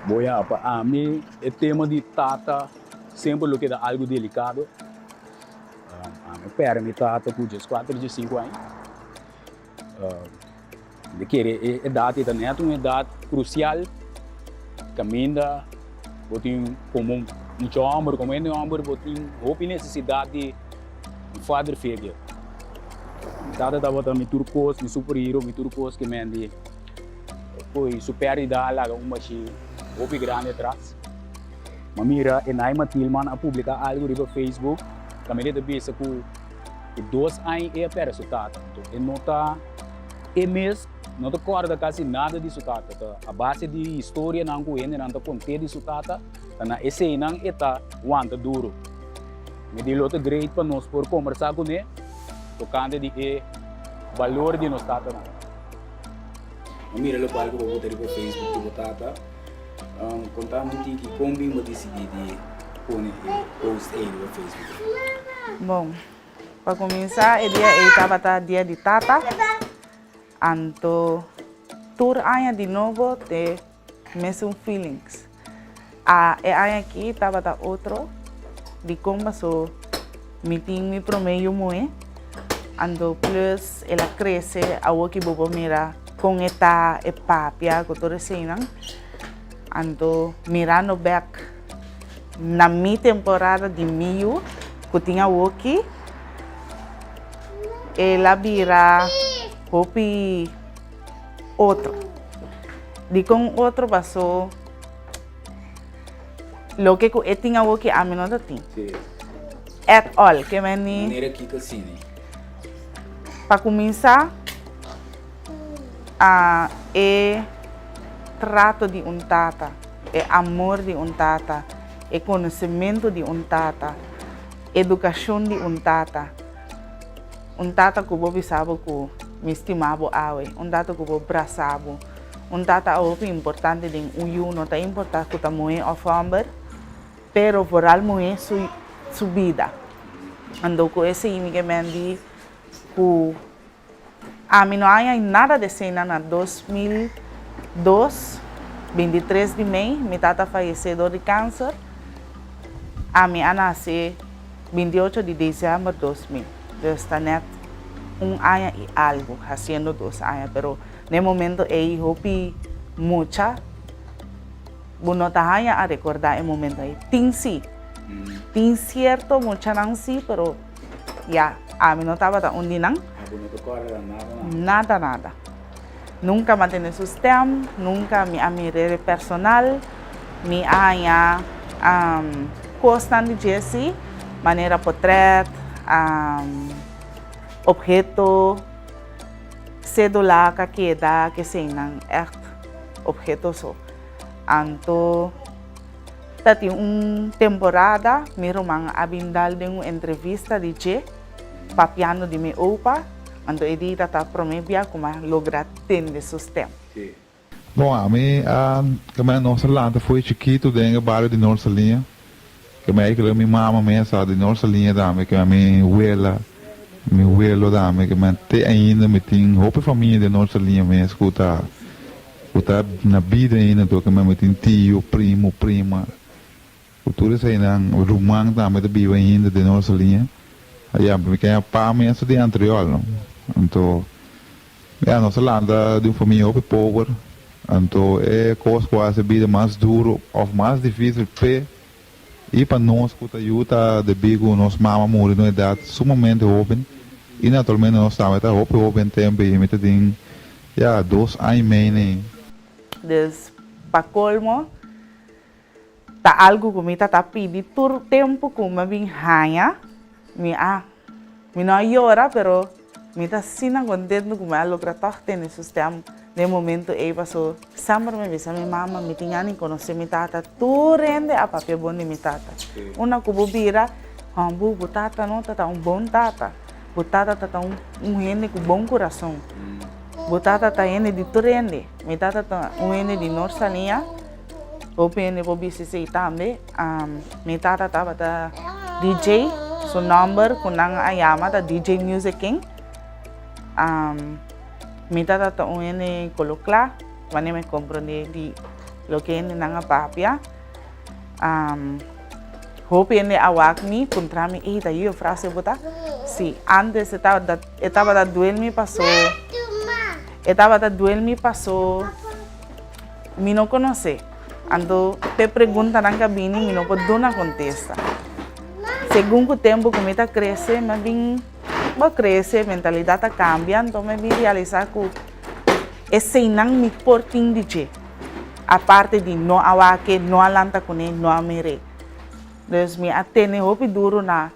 Boya, pa ami e tema di tata semper lo keda algu delikado. Ami a pèrdè mi tata ku dieskuater, diesinku aña. Mi kere e edat ei ta nèt un edat krusial kaminda bo tin komo mucha hòmber, komo hende hòmber bo tin hopi nesesidat di un father figure. Mi tata tabata mi tur kos, mi superhero, mi tur kos ke men di poi su pèrdida a laga un bashí hopi grandi atras. Mi a mira Enaima Thielman a publiká algu riba Facebook kaminda e ta bisa ku E dos aña e a perde su tata, anto e no ta e mes no ta kòrda kasi nada di su tata. Ta a base di historianan ku hendenan ta kont'é di su tata, ta na eseinan e ta wanta duru. Mi di lo ta great pa nos por kombersá kuné tokante di e balor di nos tatanan. Bo mira lokual ku bo bota riba Facebook di bo tata. Konta mi un tiki kon bin bo disidí di pone e post ei riba Facebook? Bon, pa kuminsá e dia ei tabata dia di tata, anto tur aña di nobo te mesun feelings. A e aña aki tabata otro, dikon paso mi tin mi promé yu muhé, anto plus el a krese, awor ki bo por mira kon e ta, e papia ku tur eseinan. Anto mirando bèk na mi temporada di mi yu ku tin awoki, el a bira hopi otro. Dikon otro? Paso loke ku e tin awoki ami no ta tin. At all. Ke meni. Manera kiko asina? Pa kuminsá. A E trato di un tata, e amor di un tata, e konosementu di un tata, edukashon di un tata. Un tata ku bo bisa bo ku mi stima bo awe, un tata ku bo brasa bo. Un tata a hopi importante den un yu, no ta importa ku ta muhé òf hòmber, pero vooral muhé su su bida. Anto ku esei mi ke men di ku. Ami no haña nada de esei na 2002, 23 di mei, mi tata fayesé dor di kanser. Ami a nase 28 di desèmber 2000, dus ta nèt un aña i algu, hasiendo dos aña, pero na e momento ei hopi mucha bo no ta haña a rekordá e momento ei. Tin sí, tin sierto muchanan sí, pero. Ya, ami no tabata un di nan. Abo no ta kòrda nada nada? Nada nada. Nunka mi a tende su stèm, nunka mi a mir'é personal. Mi a haña kosnan di dje si, manera potrèt, opheto, sédula ku a keda, keseinan, ègt opheto so. Anto. Ta tin un temporada mi ruman a bin dal den un entrevista di dje papiando di mi opa, anto e di ta ta prome bia ku m'a logra tende su stem. Bon, ami a kem'e nos a lanta fo'i chikitu den e bario di Noord Saliña. Kem'e eigenlijk mi mama mes a di Noord Saliña tambe, kem'e mi wela, mi welo tambe, kem'e te ainda mi tin hopi famia den Noord Saliña mes ku ta Ku ta na bida ainda anto ke mi tin tio, primo, prima, ku tur eseinan, ruman tambe ta biba ainda den nos liña. Ya, mi ke pa mi esta di Antriol, no. Anto, ya, nos a lanta di un famia hopi pober, anto e kos ku a hasi bida mas duro òf mas difísil p'e i pa nos ku ta yu ta debí ku nos mama muri na un edat sumamente hóben i naturalmente nos tambe ta hopi hóben tempu i mi ta tin Ya, dos aña i mei nei. Dus, pa kolmo, ta algu ku mi ta ta pidi tur tempu ku mi a bin haña, mi a, mi no a yora, pero mi ta asina kontentu ku mi a logra tòg tene su stèm den e momentu ei, paso semper mi bisa mi mama, mi tin gana di konosé mi tata, tur hende a papia bon di mi tata. Unda ku bo bira, hòmbu, bo tata no ta ta un bon tata. Bo tata ta ta un hende ku bon kurason. Bo tata ta hende di tur hende. Mi tata ta un hende di Noord Saliña. Hopi hende por bisa esei tambe. Mi tata tabata DJ. Su nòmber ku nan a yama ta DJ Music King. Mi tata ta un hende kolo kla. Wanneer mi komprondé di. Loke hendenan a papia. Hopi hende a wak mi, puntra mi, ey ta yu frase bo ta? Si, antes e tabata e tabata duel mi paso e tabata duel mi paso mi no konosé. Anto p'e preguntanan ku a bini mi no por duna kontesta. Segun ku tempu ku mi ta krese mi a bin bo krese, mentalidat a kambia, anto mi a bin realisá ku eseinan mi por tin di dje. Aparte di no a wak-e, no a lanta kuné, no a mir'é. Dus mi a tene hopi duru na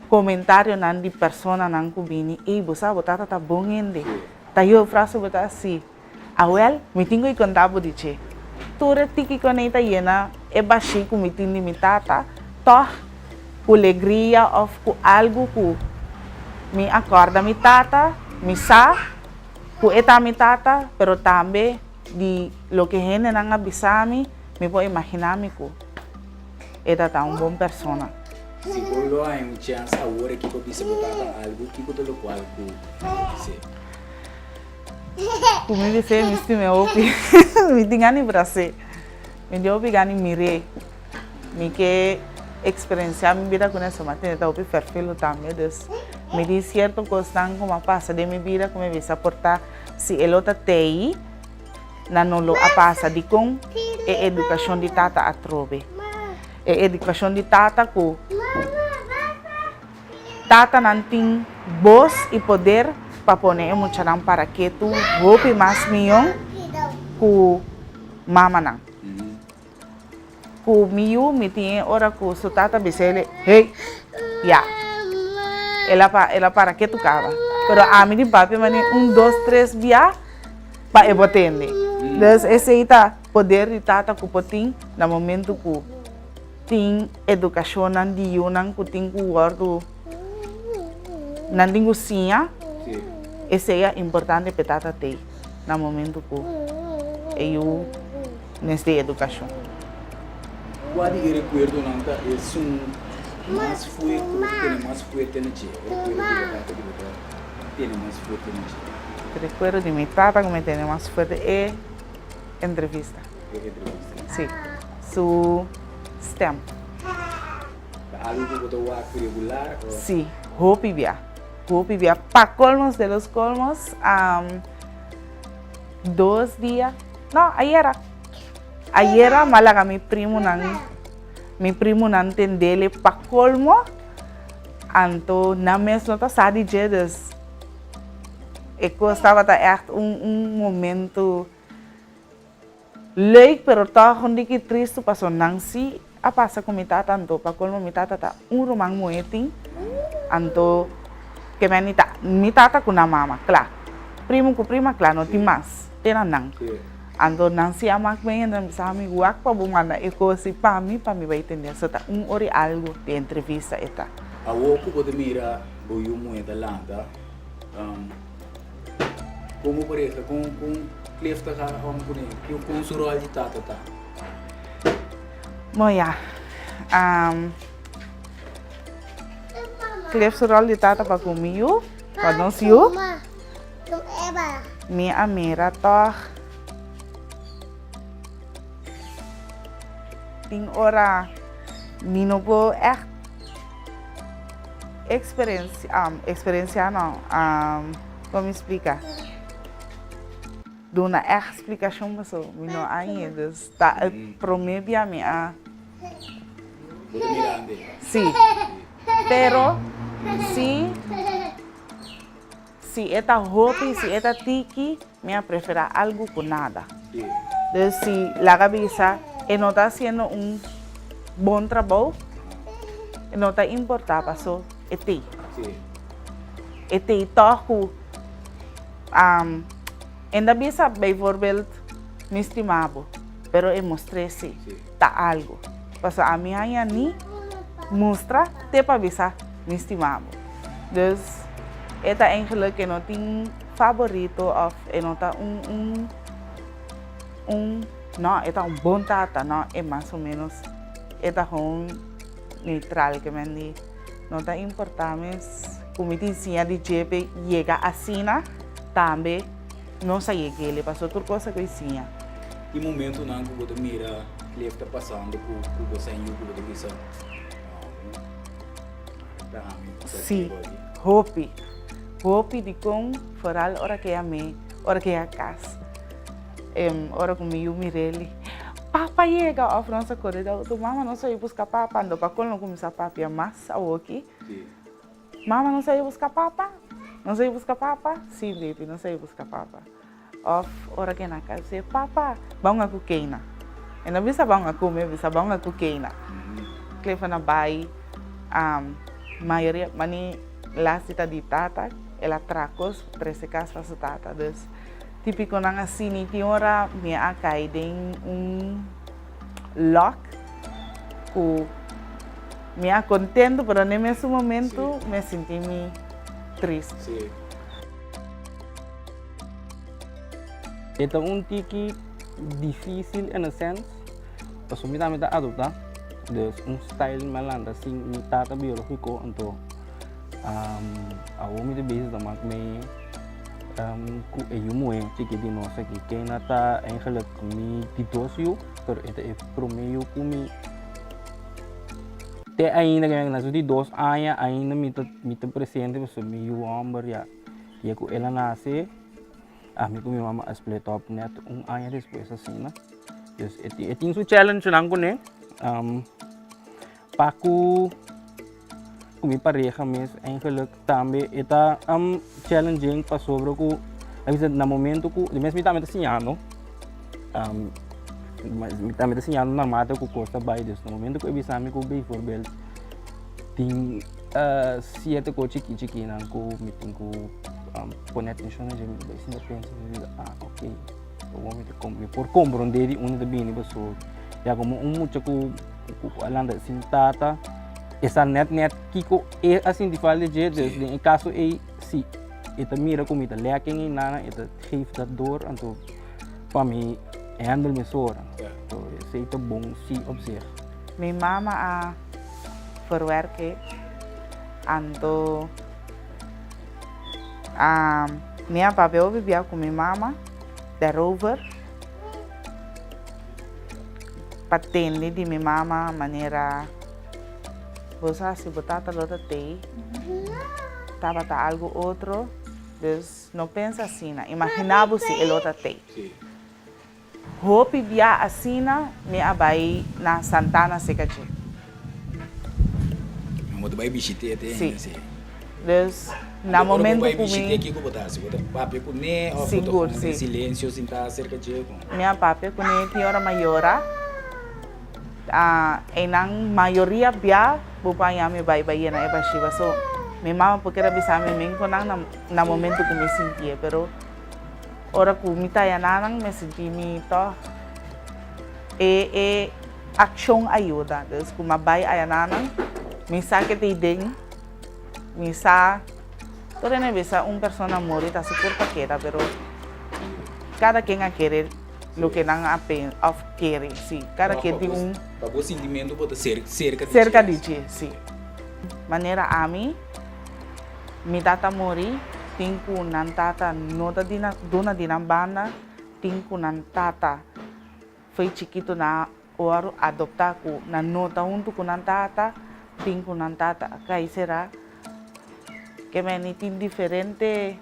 komentarionan di personanan ku bini, Ey, bo sa bo tata ta bon hende. Ta yo frase bo ta hasi. Awel, mi tin ku i konta bo di dje. Tur e tiki kuné ta yena e bashí ku mi tin di mi tata, tòg ku legria òf ku algu ku mi a kòrda mi tata, mi sa ku e ta mi tata, pero tambe Di loke hendenan a bisa mi, mi por imaginá mi ku e ta ta un bon persona. Si bo lo haña un chèns awor aki pa bisa bo tata algu, kiko ta lokual ku bo bis'é? Ku mi bis'é, mi stim'é hopi. Mi tin gana di bras'é. Mi tin hopi gana di mir'é. Mi ke eksperensiá mi bida kuné, so mi a tende ta hopi fèrfelu tambe. Dus mi tin sierto kosnan ku mi a pasa den mi bida ku mi bisa por ta. Si e lo ta tei, nan no lo a pasa. Dikon? E edukashon di tata atrobe. E edukashon di tata ku tatanan tin bos i poder pa pone e muchanan para ketu hopi mas mion ku mamanan. Ku mi yu mi tin e ora ku su tata bis'el, Hey! Ya! El a el a para ketu kaba. Pero ami di papia mane un dos tres bia pa e por tende. Dus esei ta poder di tata ku por tin na momento ku tin edukashonnan di yunan ku tin ku wòrdu nan tin ku siña, esei a importante pa e tata tei na momento ku e yu. Mes di edukashon. Kua di e rekuerdonan ta esun mas fuerte ku bo ta tene mas fuerte na dje? E rekuerdo di bo tata ku bo ta tene mas fuerte na dje? E rekuerdo di mi tata ku mi tene mas fuerte e entrevista. E entrevista? Si, su stem. Ta algu ku bo ta wak regular o? Si, hopi bia, hopi bia. Pa kolmos de los kolmos, dos dia. No, ayera. Ayera m'a laga mi primonan, mi primonan tendele pa colmo, anto nan mes no ta sa di dje, dus e cos tabata echt un un momento leuk, pero toch un diki tristu paso nan si a pasa cu mi tata, anto pa colmo mi tata ta un ruman muhe tin, anto ke men mi ta mi tata cu nan mama, cla, primo cu prima cla, no tin mas. Te na nan. Anto nan si a mak ben nan bisa mi wak pa bo manda e kos ei pa mi pa mi bai tende. So ta un ora i algu di entrevista e ta. Awor ku bo ta mira bo yu muhé ta lanta, kon bo por regla? Kon kon Cliff ta gara om kuné? Kon su ròl di tata ta? Bon ya, Cliff su ròl di tata pa ku mi yu, pa nos yu. Mi a mira tòg tin ora mi no por ègt eksperensiá no, kon mi splika? Duna ègt splikashon pasobra mi no a hañ'é, dus ta e promé bia mi a. Bo ta mirando? Sí, pero si. Si e ta hopi, si e ta tiki, mi a preferá algu ku nada. Dus si laga bisa e no ta hasiendo un bon trabou, e no ta importá paso e tei. E tei tòg ku e ta bisa bijvoorbeeld mi stima bo, pero e mustr'é si ta algu. Pasobra ami haña ni mustra te pa bisa mi stima bo. Dus e ta eigenlijk e no tin faborito of e no ta un un un no e ta un bon tata no e mas o menos e ta gewoon neutral ke men di no ta importa mes ku mi tin siña di dje pe yega asina tambe nos a yeg'ele pasobra tur cosa ku e siña. Tin momentunan ku bo ta mira Cliff ta pasando ku ku bo sen yu ku bo ta bisa, No, ta ami ku ta Sí, biba aki. hopi. Hopi dikon foral ora ke a mi, ora ke a kas. Ora ku mi yu mir'el, Papa yega! Òf nos a kore di outo, Mama nos a yu buska papa. Anto pa kon lo kuminsá papia mas awoki. Mama nos a yu buska papa? Nos a yu buska papa? Sí, baby, nos a yu buska papa. Òf ora ke na kas e papa ban a ku Keina. E no bisa ban a kume, e bisa ban a ku Keina. Clifford a bai mayoria mani lasti ta di tata, el a traha kos trese kas pa su tata. Dus tipikonan asina tin ora mi a kai den un lòk ku mi a kontentu pero na e mesun momentu mi a sinti mi tristu. E ta un tiki difícil in a sense, pasobra mi tambe ta adoptá, dus un style mi a lanta sin mi tata biológiko, anto awor mi ta bezig ta mak mee ku e yu muhé chikit di nos aki, kena ta eigenlijk mi di dos yu, pero e ta e promé yu ku mi te ainda na su di dos aña ainda mi ta mi ta presente pasobra mi yu hòmber ya. Dia ku el a nase, ami ku mi mama a split up net un aña despues asina. Dus e tin, e tin su challengenan kuné. Pa ku ku mi pareha mes eigenlijk tambe e ta challenging pasobra ku a bisa na momento ku di mes mi tambe ta siñando mi tambe ta siñando naarmate ku kos ta bai dus na momento ku e bisa mi ku bijvoorbeeld tin Cierto cos chiki chikinan cu mi tin cu pone atencion na dje, mi ta bay sinta pensa, mi ta bisa, ah ok, awor mi ta mi por comprende di unda ta bini pasobra ya como un mucha cu cu a lanta sin tata e sa net net kico e a sinti falta di dje, dus den e caso ey si e ta mira cu mi ta lacking eynan e ta geef dat door anto pa mi handle mesora, so esey ta bon si op zich. Mi mama a verwerke anto a mi a papia hopi bia ku mi mama daarover pa tende di mi mama manera bo sa si bo tata lo ta tei tabata algo otro dus no pensa asina imagina bo si e lo ta tei. Hopi bia asina mi a bai na Santana seka dje. Mi bo ta bai bishit'é te hende Si. Dus na momento ku mi. Ora bo bai bishit'é kiko bo ta hasi? Bo ta papia kuné òf bo ta Sigur, kome si. den silensio sintá serka dje? Kon? Mi a papia kuné tin ora mi a yora. Einan mayoria bia bo por haña mi bai bai yena e bashiba. So mi mama por keda bisa mi men ku nan na momento ku mi sintié pero. Ora ku mi ta yaná nan mi sinti mi tòg e e akshon a yuda. Dus ku mi a bai a yaná nan mi sa ke ta den, mi sa tur hende bisa un persona muri ta su kurpa keda pero kada ken a kere loke nan a pensa òf kere si kada ken tin un. Pa bo sintimentu bo ta serka di dje. Serka di dje si. Manera ami. Mi tata muri, tin ku nan tata no ta di nan duna di nan banda, tin ku nan tata foi chikitu nan a wòrdu adoptá ku nan no ta huntu ku nan tata, tin ku nan tata a kai será. Ke meni tin diferente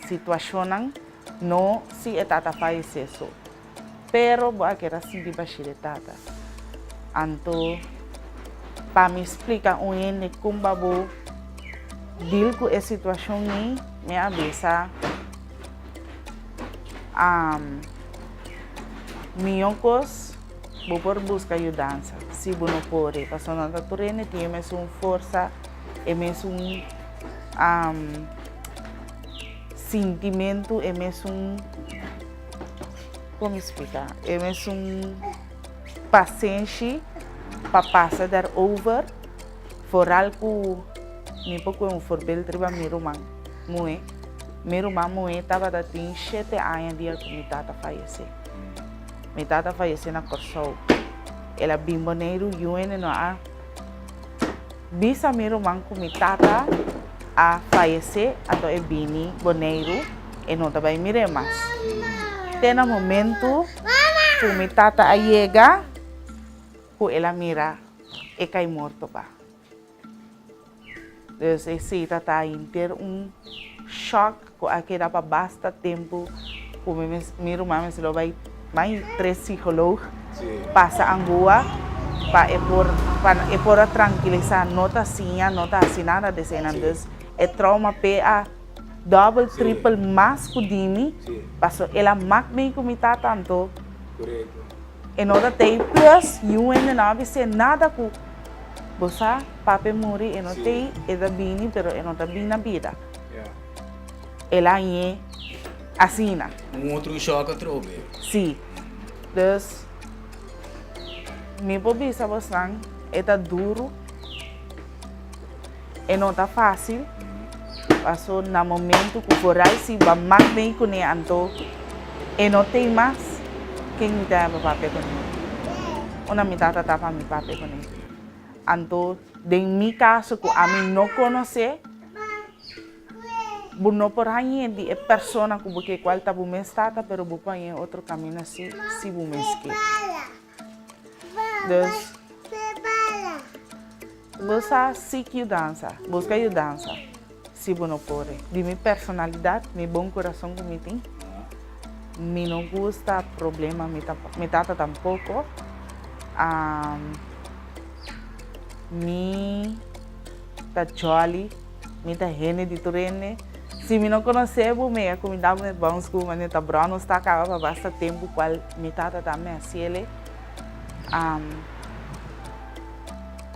situashonnan, no si e tata fayesé so, pero bo a keda sinti bashí di e tata. Anto pa mi splika un hende kon ba bo deal ku e situashon ei, mi a bisa mihó kos bo por buska yudansa si bo no por, pasobra no ta tur hende tin e mesun forsa, e mesun sintimentu, e mesun, kon mi splika, e mesun pasenshi pa pasa daarover, foral ku mi por kohe un voorbeeld riba mi ruman muhé. Mi ruman muhé tabata tin shete aña dia ku mi tata fayesé. Mi tata fayesé na Kòrsou. El a bin Boneiru, yu hende no a Bisa mi ruman ku mi tata a fayesé, anto e bini Boneiru, e no ta bai mir'é mas. Te na momentu Ku mi tata a yega, ku el a mira e kai morto pa. Dus esei ta ta henter un shock ku a keda pa basta tempu ku mi mes mi ruman mester lo bai mai tres psicoloog pasa angua pa e por pa e por a tranquilisa no ta siña no ta hasi nada di eseinan dus e trauma p'e a double triple mas ku di mi paso el a mak mi ku mi tata anto e no ta tei plus yu hende no a bis'é nada ku Bo sa, pape muri, e no tei, e ta bini, pero e no ta bini na bida. El a hañ'é asina. Un otro shock atrobe. Sí. Dus, mi por bisa bosnan, e ta duru, e no ta fácil, paso na momento ku foral si bo a mak mei kuné anto e no tei mas, ken mi ta pa papia kuné? Unda mi tata ta pa mi papia kuné? Anto den mi kaso ku ami no konosé, bo no por hañ'é di e persona ku bo ke kual ta bo mes tata, pero bo por hañ'é otro kaminda si, si bo mes ke. Dus, bo sa seek yudansa, buska yudansa si bo no por. Di mi personalidad, mi bon kurason ku mi tin, mi no gusta problema, mi mi tata tampoko. Mi ta jolly, mi ta hende di tur hende. Si mi no konosé bo, mi a kuminda bo met bon sku, manera ta brò nos ta kaba pa basta tempu kual mi tata ta mi hasiele.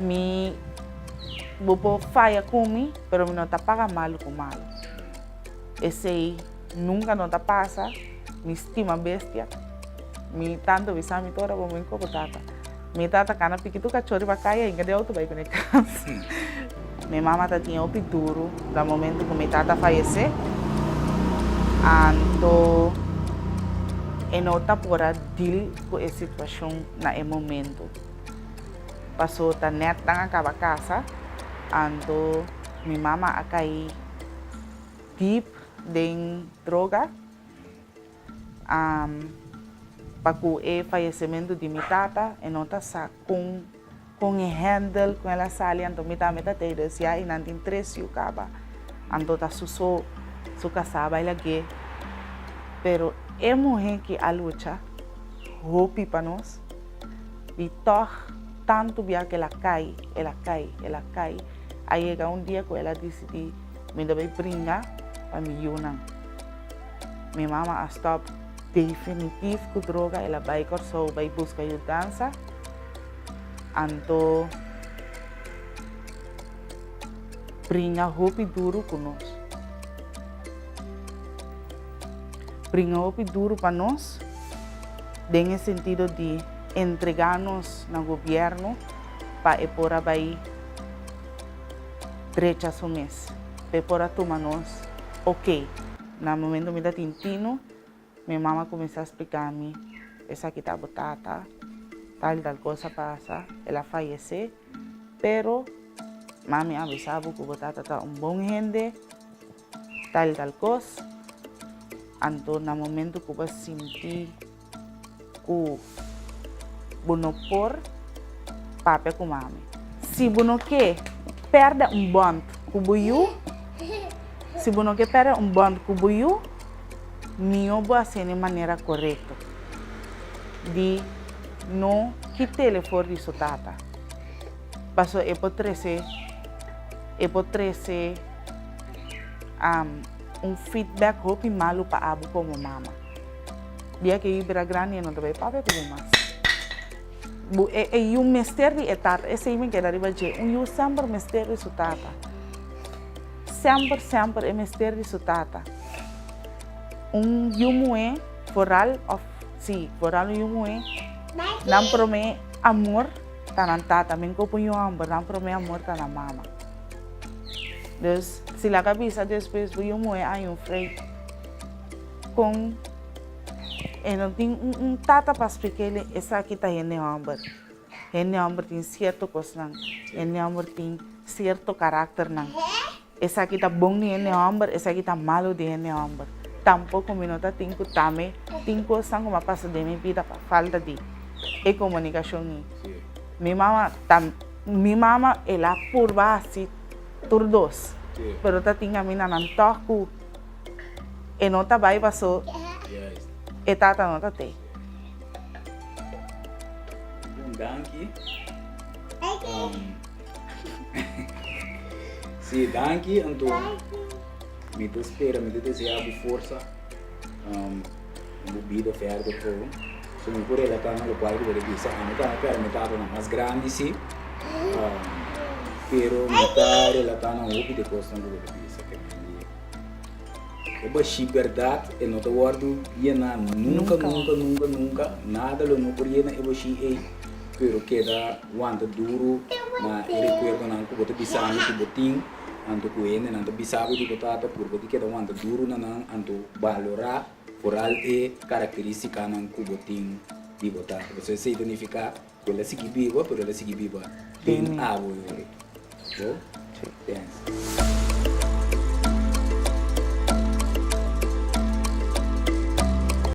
Mi, bo por faya ku mi, pero mi no ta paga malu ku malu. Esei nunka no ta pasa, mi stima bestia, mi tantu bisa mi tur ora bo mi ku bo tata. Mi tata kana piki tur kachó riba kaya i den outo bai kuné kas. Mi mama ta tin hopi duru na momento ku mi tata fayesé. Anto e no ta por a deal ku e situashon na e momento. Paso ta nèt nan a kaba kasa, anto mi mama a kai deep den droga. Pa ku e fayesementu di mi tata e no ta sa kon kon e handle kon el a sali anto mi tambe ta tei des ya i nan tin tres yu kaba anto ta su so su kasá bai lag'é pero e muhé ki a lucha hopi pa nos di tòg tantu bia ku el a kai el a kai el a kai a yega un dia ku el a disidí mi ta bai bringa pa mi yunan. Mi mama a stop definitif ku droga, el a bai Kòrsou bai buska yudansa. Anto bringa hopi duru ku nos. Bringa hopi duru pa nos den e sentido di entregá nos na gobièrnu pa e por a bai drecha su mes, pa e por a tuma nos ok. Na momento mi ta tin tino, mi mama cuminsa splica mi, esaki ta bo tata, tal y tal cosa a pasa, el a fayece, pero mami a bisa bo cu bo tata ta un bon hende, tal y tal cos, anto na momento cu bo a sinti cu bo no por papia cu mami. Si bo no ke perde un bond cu bo yu, si bo no ke perde un bond cu bo yu, mihó bo hasié na e manera corecto di no kit'el for di su tata, pasobra e por trece, e por trece un feedback hopi malu pa abo como mama. Dia ke yu bira grandi e no ta bai papia ku bo mas. Bo e e yu mester di e tata, esei mi keda riba dje, un yu semper mester di su tata. Semper semper e mester di su tata. Un yu muhé foral òf si foral un yu muhé nan promé amor ta nan tata, men kopu un yu hòmber nan promé amor ta nan mama. Dus si laga bisa despues bo yu muhé a haña un frei. Kon e no tin un tata pa splik'é esaki ta hende hòmber. Hende hòmber tin sierto kosnan, hende hòmber tin sierto karakternan. Esaki ta bon di hende hòmber, esaki ta malu di hende hòmber. Tampoko mi no ta tin ku tambe tin kosnan ku mi a pasa den mi bida pa falta di e komunikashon ei. Mi mama ta mi mama el a purba hasi tur dos, pero ta tin kaminda nan tòg ku e no ta bai paso e tata no ta tei. Bon danki. Si, danki anto mi ta spera, mi ta desea bo forsa den bo bida verder ko. So mi por relata na lokual ku bo ta bisa. Ami tambe pèrdè mi tatanan mas grandi si, pero mi ta relata na hopi di e kosnan ku bo ta bisa. E bashí bèrdat e no ta wòrdu yená nunka, nunka, nunka, nunka. Nada lo no por yena e bashí ei, pero keda wanta duru na e rekuerdonan ku bo ta bisa mi ku bo tin, anto ku hendenan ta bisa bo di bo tata, purba di keda wanta duru na nan, anto balorá foral e karakterístikanan ku bo tin di bo tata. Pasobra esei ta nifiká ku el a sigui biba, pero el a sigui biba den abo. Bo? Thanks.